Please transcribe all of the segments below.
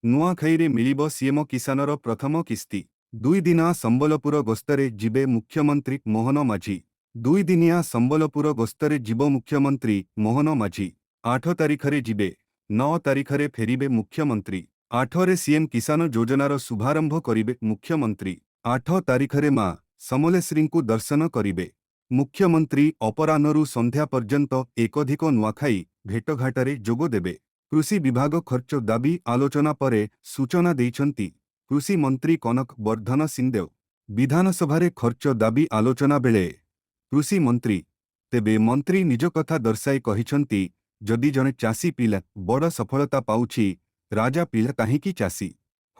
ନୂଆଖାଇରେ ମିଳିବ ସିଏମ କିଷାନର ପ୍ରଥମ କିସ୍ତି। 2 ଦିନିଆ ସମ୍ବଲପୁର ଗସ୍ତରେ ଯିବେ ମୁଖ୍ୟମନ୍ତ୍ରୀ ମୋହନ ମାଝୀ। 2 ଦିନିଆ ସମ୍ବଲପୁର ଗସ୍ତରେ ଯିବ ମୁଖ୍ୟମନ୍ତ୍ରୀ ମୋହନ ମାଝୀ। 8 ତାରିଖରେ ଯିବେ, 9 ତାରିଖରେ ଫେରିବେ ମୁଖ୍ୟମନ୍ତ୍ରୀ। 8ରେ ସିଏମ୍ କିଷାନ ଯୋଜନାର ଶୁଭାରମ୍ଭ କରିବେ ମୁଖ୍ୟମନ୍ତ୍ରୀ। 8 ତାରିଖରେ ମା ସମଲେଶ୍ୱରୀଙ୍କୁ ଦର୍ଶନ କରିବେ ମୁଖ୍ୟମନ୍ତ୍ରୀ। ଅପରାହ୍ନରୁ ସନ୍ଧ୍ୟା ପର୍ଯ୍ୟନ୍ତ ଏକାଧିକ ନୂଆଖାଇ ଭେଟଘାଟରେ ଯୋଗ ଦେବେ। କୃଷି ବିଭାଗ ଖର୍ଚ୍ଚ ଦାବି ଆଲୋଚନା ପରେ ସୂଚନା ଦେଇଛନ୍ତି କୃଷି ମନ୍ତ୍ରୀ କନକ ବର୍ଦ୍ଧନ ସିଂଦେଓ। ବିଧାନସଭାରେ ଖର୍ଚ୍ଚ ଦାବି ଆଲୋଚନା ବେଳେ କୃଷି ମନ୍ତ୍ରୀ, ତେବେ ମନ୍ତ୍ରୀ ନିଜ କଥା ଦର୍ଶାଇ କହିଛନ୍ତି, ଯଦି ଜଣେ ଚାଷୀ ପିଲା ବଡ଼ ସଫଳତା ପାଉଛି, ରାଜା ପିଲା କାହିଁକି ଚାଷୀ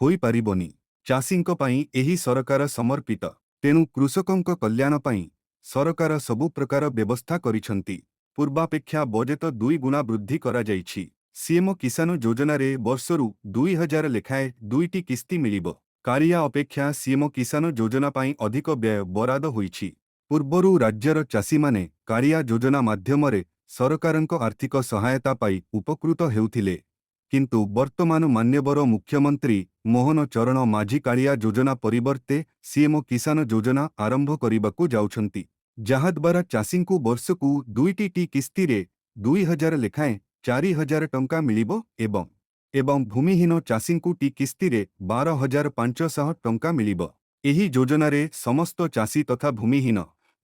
ହୋଇପାରିବନି? ଚାଷୀଙ୍କ ପାଇଁ ଏହି ସରକାର ସମର୍ପିତ। ତେଣୁ କୃଷକଙ୍କ କଲ୍ୟାଣ ପାଇଁ ସରକାର ସବୁ ପ୍ରକାର ବ୍ୟବସ୍ଥା କରିଛନ୍ତି। ପୂର୍ବାପେକ୍ଷା ବଜେଟ 2 ଗୁଣା ବୃଦ୍ଧି କରାଯାଇଛି। ସିଏମ କିଷାନ ଯୋଜନାରେ ବର୍ଷରୁ 2000 ଲେଖାଏଁ ଦୁଇଟି କିସ୍ତି ମିଳିବ। କାଳିଆ ଅପେକ୍ଷା ସିଏମ କିଷାନ ଯୋଜନା ପାଇଁ ଅଧିକ ବ୍ୟୟ ବରାଦ ହୋଇଛି। ପୂର୍ବରୁ ରାଜ୍ୟର ଚାଷୀମାନେ କାଳିଆ ଯୋଜନା ମାଧ୍ୟମରେ ସରକାରଙ୍କ ଆର୍ଥିକ ସହାୟତା ପାଇ ଉପକୃତ ହେଉଥିଲେ। କିନ୍ତୁ ବର୍ତ୍ତମାନ ମାନ୍ୟବର ମୁଖ୍ୟମନ୍ତ୍ରୀ ମୋହନ ଚରଣ ମାଝୀ କାଳିଆ ଯୋଜନା ପରିବର୍ତ୍ତେ ସିଏମ କିଷାନ ଯୋଜନା ଆରମ୍ଭ କରିବାକୁ ଯାଉଛନ୍ତି, ଯାହାଦ୍ୱାରା ଚାଷୀଙ୍କୁ ବର୍ଷକୁ ଦୁଇଟି ଟି କିସ୍ତିରେ 2000 ଲେଖାଏଁ 4000 ଟଙ୍କା ମିଳିବ ଏବଂ ଭୂମିହୀନ ଚାଷୀଙ୍କୁ ଟି କିସ୍ତିରେ 12,500 ଟଙ୍କା ମିଳିବ। ଏହି ଯୋଜନାରେ ସମସ୍ତ ଚାଷୀ ତଥା ଭୂମିହୀନ,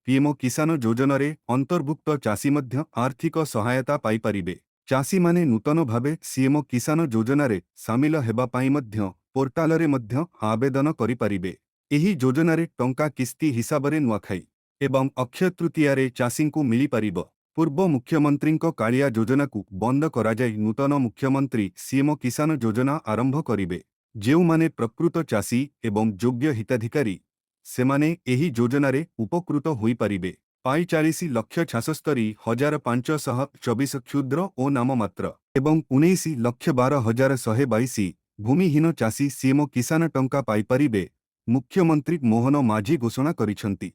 ପିଏମ କିଷାନ ଯୋଜନାରେ ଅନ୍ତର୍ଭୁକ୍ତ ଚାଷୀ ମଧ୍ୟ ଆର୍ଥିକ ସହାୟତା ପାଇପାରିବେ। ଚାଷୀମାନେ ନୂତନ ଭାବେ ସିଏମ କିଷାନ ଯୋଜନାରେ ସାମିଲ ହେବା ପାଇଁ ମଧ୍ୟ ପୋର୍ଟାଲରେ ମଧ୍ୟ ଆବେଦନ କରିପାରିବେ। ଏହି ଯୋଜନାରେ ଟଙ୍କା କିସ୍ତି ହିସାବରେ ନୂଆଖାଇ ଏବଂ ଅକ୍ଷୟ ତୃତୀୟାରେ ଚାଷୀଙ୍କୁ ମିଳିପାରିବ। ପୂର୍ବ ମୁଖ୍ୟମନ୍ତ୍ରୀଙ୍କ କାଳିଆ ଯୋଜନାକୁ ବନ୍ଦ କରାଯାଇ ନୂତନ ମୁଖ୍ୟମନ୍ତ୍ରୀ ସିଏମ କିଷାନ ଯୋଜନା ଆରମ୍ଭ କରିବେ। ଯେଉଁମାନେ ପ୍ରକୃତ ଚାଷୀ ଏବଂ ଯୋଗ୍ୟ ହିତାଧିକାରୀ, ସେମାନେ ଏହି ଯୋଜନାରେ ଉପକୃତ ହୋଇପାରିବେ। 45,76,524 କ୍ଷୁଦ୍ର ଓ ନାମମାତ୍ର ଏବଂ 19,12,122 ଭୂମିହୀନ ଚାଷୀ ସିଏମ କିଷାନ ଟଙ୍କା ପାଇପାରିବେ, ମୁଖ୍ୟମନ୍ତ୍ରୀ ମୋହନ ମାଝୀ ଘୋଷଣା କରିଛନ୍ତି।